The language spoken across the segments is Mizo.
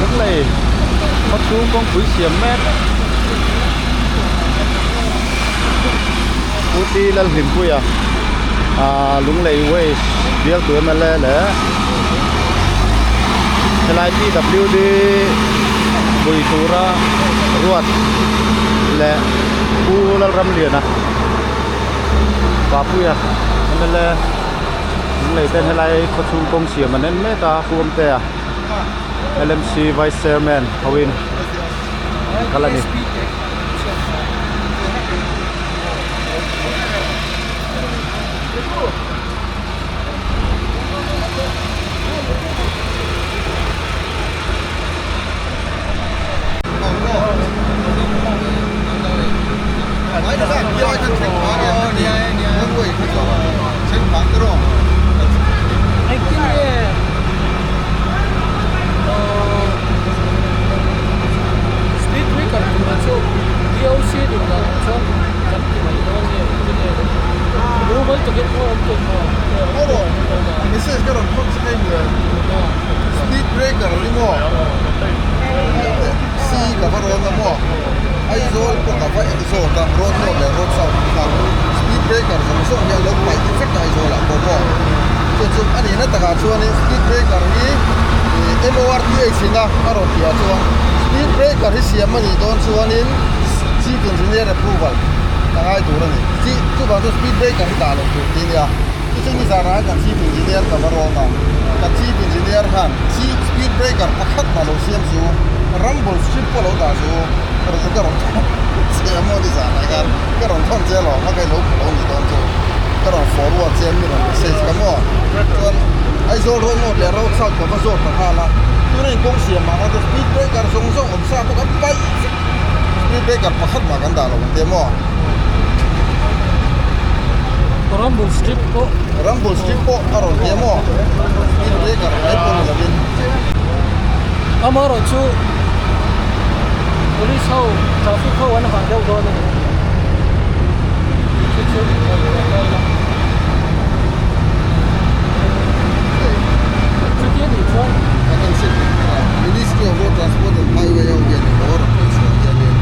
Lunglei khawchhung kawngpui siam mek Pu T Lalhlimpuia ah Lunglei West bialtu mla leh helai PWD pui tura ruat leh Pu Lalramliana Papuia mla Lunglei ten helai khawchhung kawng siam an en mek a Huamtea. LMC Vice Chairman hoin an kal a ni. Speed breaker tur chu DOC duh dan ang chuan kan ti mai dawn nge ti nge mumal takin pawh awm tur maw Message ka rawn phawt che hei hmel speed breaker ni maw C ka va rawn a maw Aizawl pawh ka va zawt a road north leh road south kha speed breaker zawng zawng hi a lo paih vek a Aizawl ah pawh maw chu chu a nihna takah chuanin speed breaker hi ih MORTH in a a rawn tih ah chuan speed breaker hi siam a nih dawn chuanin chief engineer approval a ngai tur a ni chi chuvang chuan speed breaker hi dah loh tur tih a nia chu chu nizanah hian kan chief engineer ka va rawn a kan chief engineer khan chi speed breaker pakhat mah lo siam chu rumble strip pawh lo dah chu ka rawn che a maw nizanah hian ka rawn thawn che alawm a ka ilo phu lo nih dawn chu ka rawn forward che mi rawn message ka maw chuan Aizawl road north leh road south ka va zawt ta nghal a tuna in kawng siam ah khan speed breaker zawng zawng awm sa pawh kan paih vek speed breaker pakhat mah kan dah lo ang te maw Rumble strip pawh Rumble strip pawh a rawn ti a maw speed breaker mai pawh ni lovin Amaherawhchu chu police ho traffic ho an hah deuh dawn a ni chu chu chuti a nih chuan Ministry of Road Transport and Highway ho hian eng emaw rawn ngaihchhuah hianin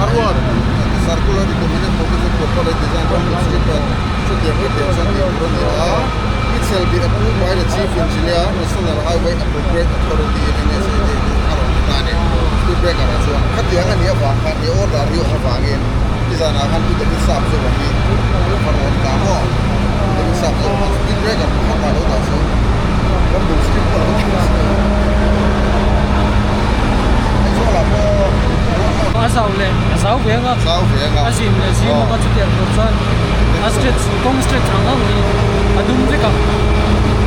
a ruat circular recommended provision properly design rumble strip a chutiang hi pian chuan tih tur a ni a it shall be approved by the chief engineer National Highway Appropriate Authority in NHAA tih a rawn ti ta a ni. Speed breaker ah chuan khatiang a nih avang khan i order hi awm avangin nizanah khan Pu David Sap zawk ang hi a rawn ta maw? Pu David Sap zawk khan speed breaker pakhat mah lo dah suh Rumble strip pawh lo dah suh Aizawl ah pawh A zau leh a zau ve anga zau ve anga a zim leh zim anga chutiang tur chuan a stretch kawng stretch ang ang hi a dum vek ang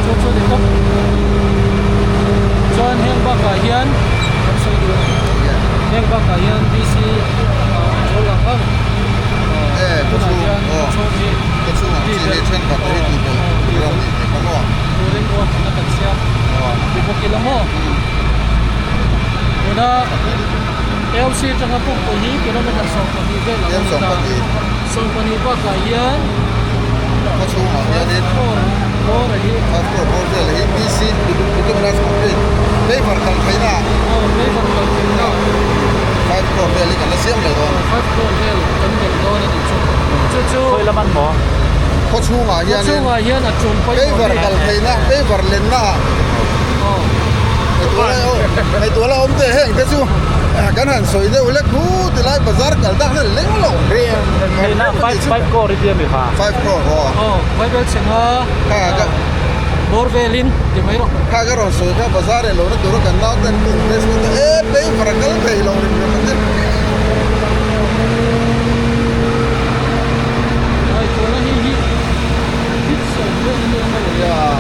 chu chu a ni tawp. ila maw? Tuna AOC atanga Pukpui hi kilometre 12 vel a awm ta. 12 bakah hian Khawchhungah hianin five crore bawr a hi. Five crore bawr vel a hi BC bituminous concrete paver kal theihna. Aw paver kal theihna. Five crore vel hi kan la siam leh dawn. Five crore vel kan belh dawn a nih chu. Chu chu. Khawi lam an maw? Khawchhungah hianin. Khawchhungah hian a tum pawimawh Paver kal theihna paver lenna ah. Aw. Ngaihtuah la awm teh heng te chu kan han sawi deuh lek hu tilai bazar kal dak hian leng lo reng reng reng a nih chu. Five crore i tia mi kha? Five crore aw. Aw Bible chhenga bawr velin ti mai rawh. Kha ka rawn sawi kha bazar eh lohna tura kan nau ten an investment a e paper a kal thei lo reng reng a ti. Ngaihtuahna hi hi hit sawm vel a nia maw? Yeah.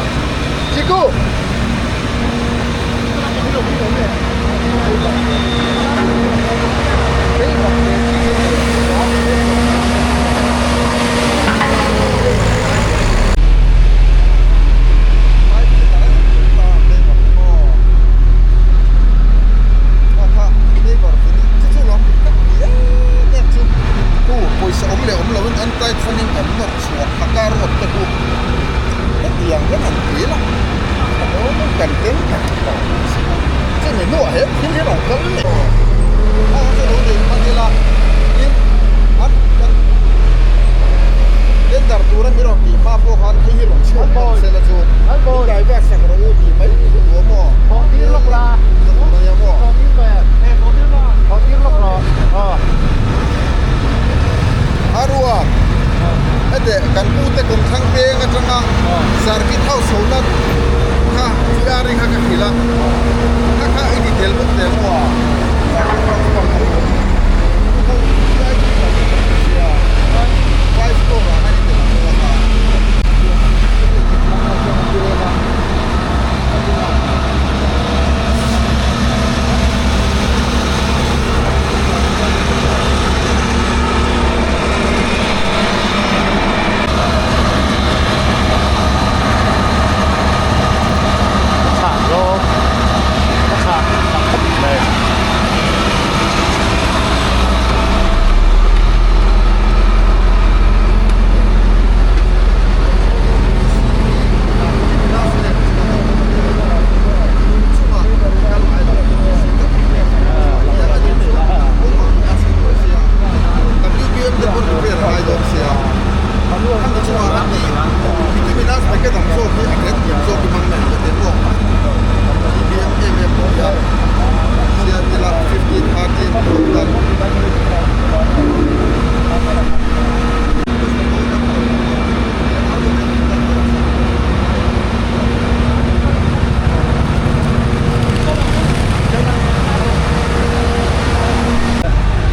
Chiku. Pawisa awm leh awm loin an tight funding an nawr chhuah a kar awt te khu hetiang hian an ti la a dawn kan tel chumi hnuah he thil hi rawn kal leh a chu lo nei hman ila tin an kan tender tura mi rawn tih hma pawh khan hei hi rawn chhuak hman sela chu min divert sak rawh u tih mai chu duh a maw nia maw a ruak hete kan pute kum thlang peng atanga circuit house ho na kha GRA kha ka hrilh a kha kha i ti tel bawk teh maw a circuit house pang kha chu VIP kan ni tawh sia five floor ah khan i tel ang maw a kha. Chhah zawng a chhah chhah khawp mai.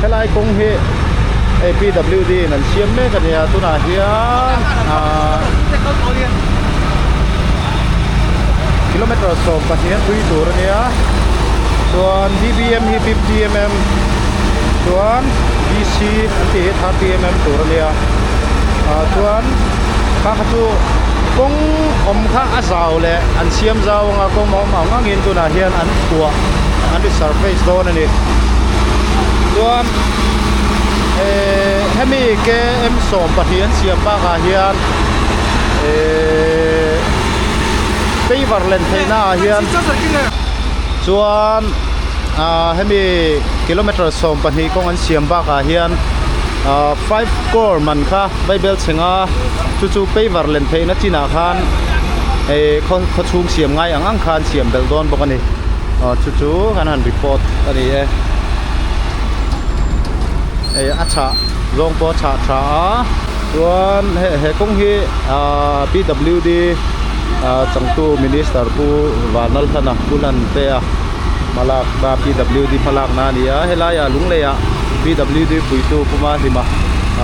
Helai kawng hi hei PWD in an siam mek a nia tunah hian ahh kilometer 12 a thui tur a nia chuan BBM hi 50mm chuan BC an tih hi 30mm tur a nia ah chuan kha kha chu kawng awm kha a zau leh an siam zau anga kawng awm ang angin tunah hian an kuah an resurface dawn a ni chuan eh hemi km 12 an siam bakah hian eh paver len theihna ah hian chuan ah hemi kilometer 12 kawng an siam bakah hian ah five crore man kha Bible chhenga chu chu paver len theihna chinah khan eh khaw khawchhung siam ngai ang ang khan siam belh dawn bawk a ni aw chu chu kan han report a ni e hei a chhah zawng pawh a chhah tha a chuan he he kawng hi ah PWD ah changtu minister pu Vanlalhlana pu Hlantea hmalak na PWD hmalak na a ni a helaiah Lungleiah PWD puitu Pu Mahlima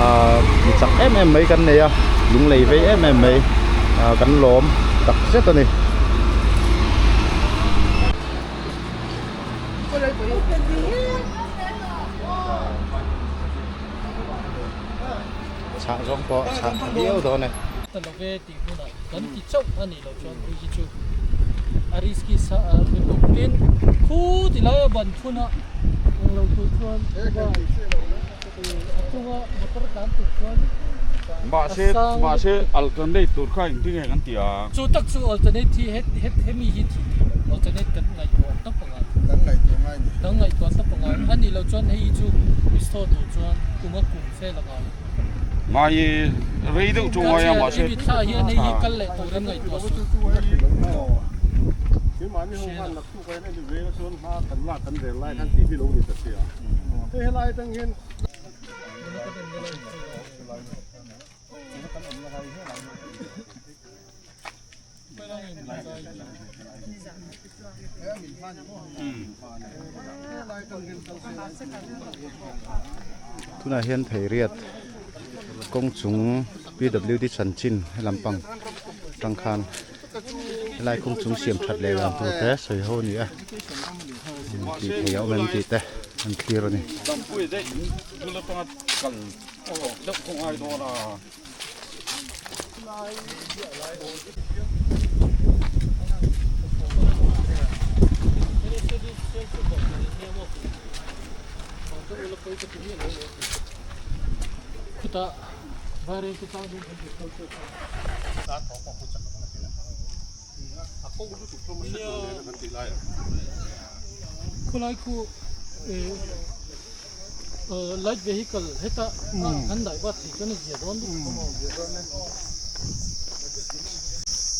ah mi chak em em mai kan nei a Lunglei vei em em mai ah kan lawm tak zet a ni. Chhah zawng pawh a chhah tha viau dawn e. Ta love tih hunah kan ti chauh a nih loh chuan ui hi chu. a risky sa a lutuk tin khu ti lai a ban phun a eng lo tur chuan a chunga motor tlan tur chuan Mahse mahse alternate tur kha engtin nge kan ti a? Chu tak chu alternate hi het het hemi hi thih theih loh alternate kan ngaihtuah tawp angai. Kan ngaihtuah ngai ni. Kan ngaihtuah tawp angai. A nih loh chuan hei hi chu restore tur chuan kum a kum fel angai. Ngai rei deuh chu ngai a mahse. I mitthla hian hei hi kal leh turin ngaihtuah suh. Tunah hian Theiriat kawng chung PWD chanchin he lampang atang khan helai kawng chung siam that leh dan tur te sawi ho a ni a tih theih a awm em tih te an thlir a ni. Khulai khu Light vehicle heta an daih vat thei chuan a zia dawn lutuk a maw?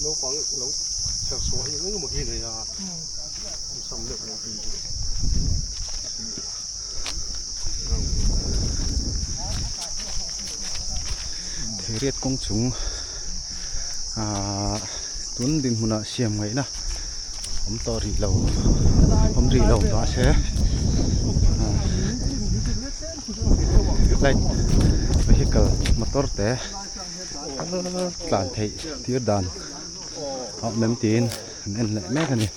Naupang lo chher chhuah hi eng emaw hi nei a, sam deuh lo hi. Theiriat kawng chung ahh tun dinhmunah siam ngaihna awm tawh rih lo awm rih lo mahse light vehicle motor te tlan theih tir dan a awm em tiin an en leh mek a ni.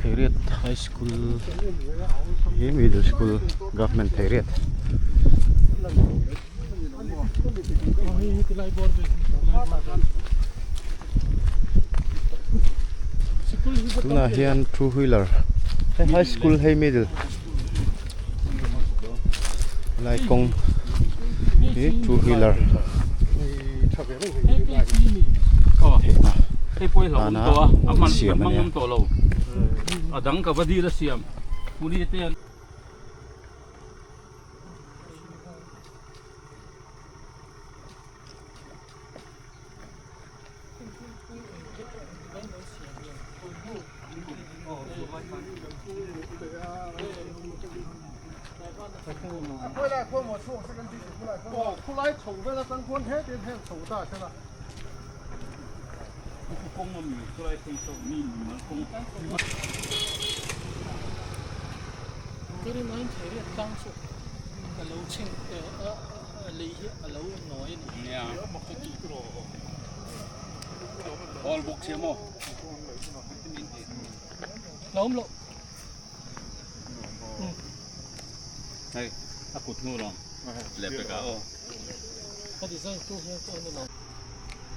Theiriat High School hi middle school government Theiriat. Tunah hian two wheeler hei high school hei middle helai kawng hi two wheeler theihna tana siam a nia.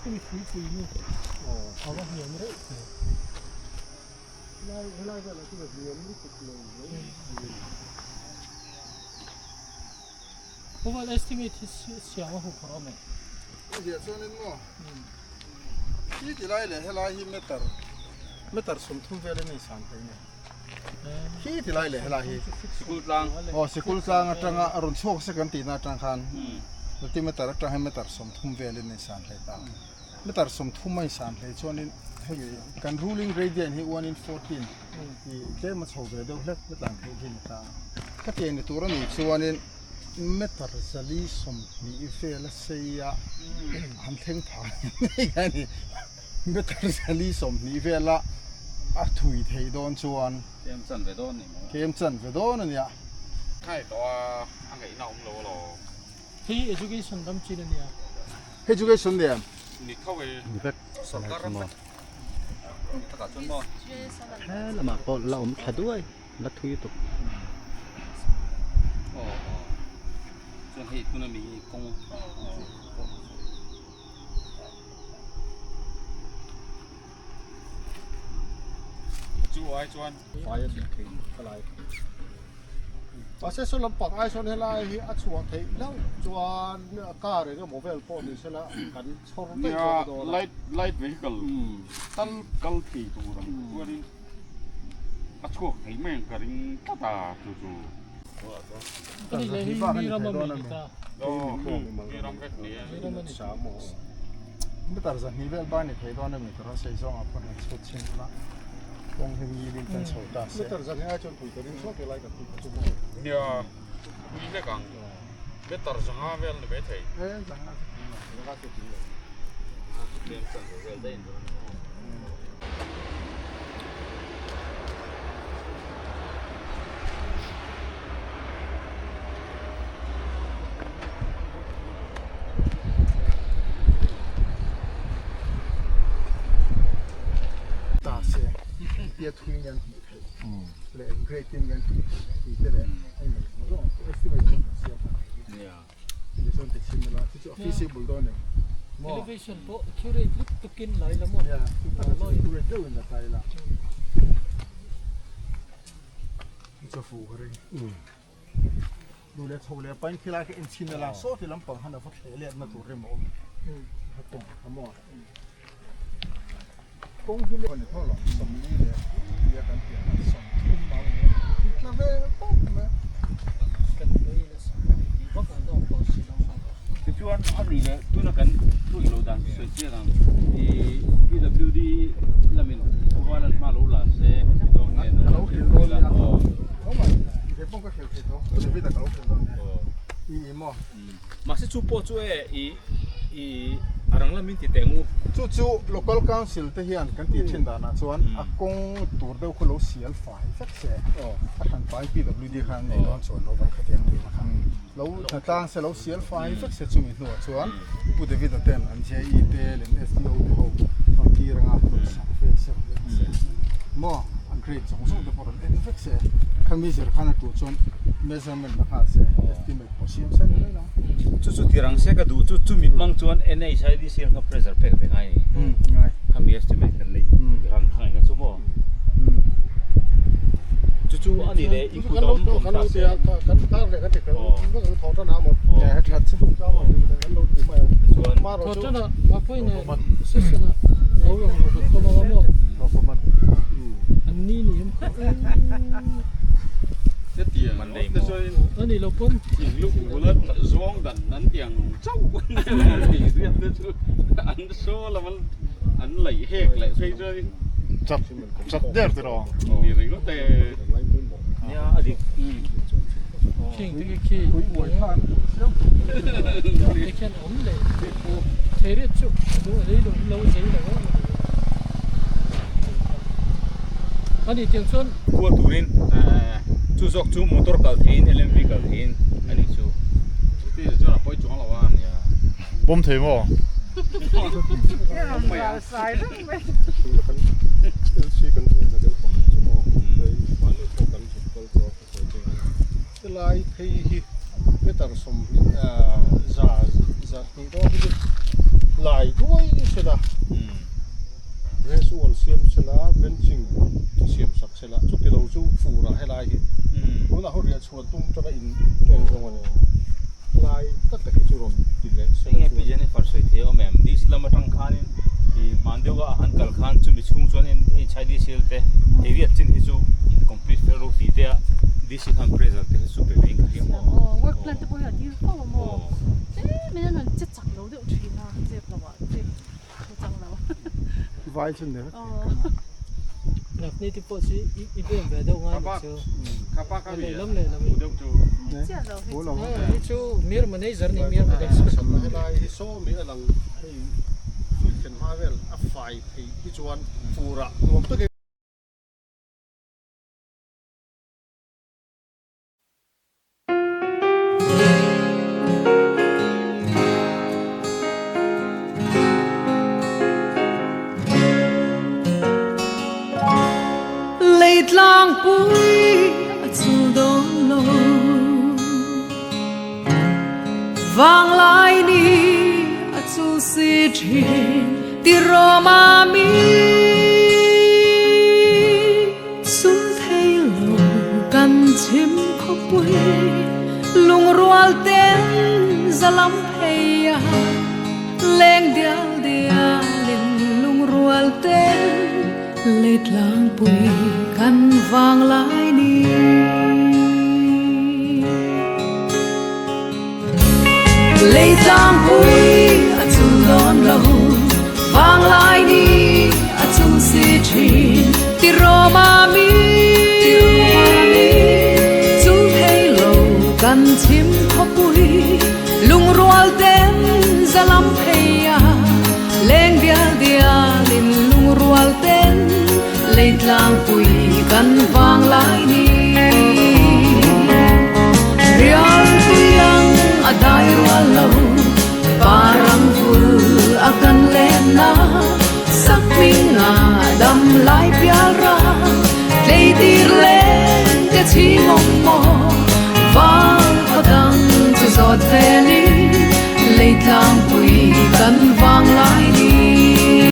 Hemi thingpui hi a va hniam reuh ve. Helai helai velah chuan a hniam lutuk lo mai. Overall estimate hi siam a huphurh awm e. A ziah chuanin maw khi ti lai leh helai hi meter meter 30 velin a insan thei a ni. Khi ti lai leh helai hi Sikul tlang. Aw sikul tlang atanga a rawn chhuak sek an tihna atang khan altimeter atang hian meter 30 velin a insan hlei ta. Meter 30 a insan hlei chuanin hemi kan ruling gradient hi 1 in 14 tih tlem a chho ve deuh hlek la tlan theih hi a ni ta. Khatiang ni tur a nih chuanin meter 420 vel a sei a han thleng phah ngei a ni. Meter 420 vela a thui theih dawn chuan Kem chan ve dawn ni maw? Kem chan ve dawn a nia. Khai tawh a, a ngaihna awm lo alawm. Hei education ram chin a nia. Education nen. Ni tho e. Ni vek. Sorkar ram vek. Ni takah chuan maw? He lamah pawh la awm thla duai, la thui tuk. Aw aw. Chuan hei tuna mi hi kawng pawh. Chu ai chuan fai a nih theih ka lai. Mahse saw lampang ai sawn helai hi a chhuah theih hlauh chuan car eng emaw vel pawh ni sela kan chhawr daih zawk dawn a. Light light vehicle tal kal thei tur ang chuanin a chhuak thei mai ang ka ring tlat a chu chu. Ani leh hi mi ram a mi ni ta. Mi ram vek ni e. Mi ram a ni. Meter zahnih vel bar ni thei dawn a mi ka rawn sawi zawng ah pawh han chhut chhin ula kawng hi ngilin kan chho ta se. Meter zahnih ai chuan pui ka ring sawt helai ka tih kha chu maw. Nia pui vek ang meter zanga vel ni mai thei. E zanga chu tling lo. Zanga chu tling lo. Tlem chan vel daih dawn. Ta se tia thui nge an hmuh theih leh eng grade in nge an hmuh theih tih te leh hei mai zawng zawng ang estimate chuan kan siam nghal thei a ni chuan ti chhin ila chu chu a feasible dawn em maw Elevation pawh accurate lutuk in lai la maw yeah accurate deuhin la ta ila chu a fuh ka ring. Duh leh chho leh pain khilai kha en chhin ila saw ti lampang han a va thleh let na tur rem a awm a kawng a maw kawng hi le ni tho lo sawmli leh tia kan tih ang sawmthum a awm a tla ve pawp mai kan lei la sak tih vak an awm tawh si lo Tichuan a ni leh tuna kan thu ilo dan chu sawi chiang ang i PWD lamin khawval an hma lo la se kan ti dawn nge Ka lo hrilh dawn nia tho mai kei pawh ka hrilh thei tho chu David-a ka lo hrilh dawn nia i i maw. Mahse chu pawh chu e i i a rang lamin ti teh ngu. Chu chu local council te hian kan tih thin danah chuan a kawng tur deuh khu lo sial fai vek se a hran fai PWD khan an nei dawn chuan lo vang khatiang tih kha. Lo hnatlang se lo sial fai vek se chumi hnuah chuan Pu David-a ten an JE te leh an SDO te ho rawn tir anga rawn sak vel se rawn en se maw an grade zawng zawng te pawh rawn en vek se khami zir khan a tur chuan measurement la nghal se estimate pawh siam se ni mai lo. Chu chu tir ang se ka duh chu chumi hmang chuan NHIDC ang kha pressure pek ve ngai ni. Ngai. Khami estimate kan neih rang kha ngai chu maw. Chu chu a ni leh i kut a awm awm ta se. Kan tar leh kan ti fel kan thaw tan a maw. Nge that chu. Kan lo ti mai ang. Chuan Thaw tan a mapui nen session ah lo lang lo kan tawm ang a maw. An ni ni em kha. Hetiang te chuan A ni lo pawn. Inluk bula zawng dan an tiang chauh riat te chu an saw lam an laih hek leh phei chuan Chat chat der ti rawh. Ni ringawt e. Nia a dik. Khing te khi khi te khian awm leh thei riat chu a duh a zei lo lo zei lo a a ni tiang chuan Khua turin chu zawk chu motor kal theiin LMV kal theiin a nih chu. Chuti chuan a pawi chuang lo a. Nia. Pawm thei maw? Pawm mai ang. Helai phei hi meter 20 za za hnih dawn hi chu lai duai se la. Grass wall siam sela benching siam sak sela chuti lo chu fur ah helai hi tunah ho riah chhuan tum tana in en zawng a ni lai tak tak hi chu rawn ti leh sela Enge chuan. Pi Jennifer sawi thei a awm em? DC lam atang khanin ih hman deuh a han kal khan chumi chhung chuan NHIDCL te area chin hi chu in complete fel ro tih te a DC khan pressure te hi chu pe ve in ka hria maw? Aw work plan te pawh hi a dil fo a maw? Tlem in an rawn che chak lo deuh thin a zep lo ah zep thu chang lo. Vai chu ni vek. Navni te pawh chu i bem ve deuh ngai ni chu. A lehlam lehlam in. Chiah lo hei chu. Hei chu mir manager ni mir manager. Helai hi saw mi a lang hei field thlen hma vel a fai thei hi chuan furah nuam takin. Leitlangpui a chul dawn lo Vanglai ni a chul si thin Tiraw mami Sum thei lo kan chhim khawpui Lungrual ten za lam phei a Leng dial dialin lungrual ten Leitlangpui kan vang lai ni. Leitlangpui a chul dawn lo, vanglai ni a chul si thin. Tiraw mami, chul thei lo kan chhim khawpui, lungrual ten za lam phei a, leng dial dialin lungrual ten Leitlangpui kan vanglai ni. Rial pui ang a dai rual lo, parang vul a kan len na, sak hming a dam lai pial ra, tleitir len te chhing awm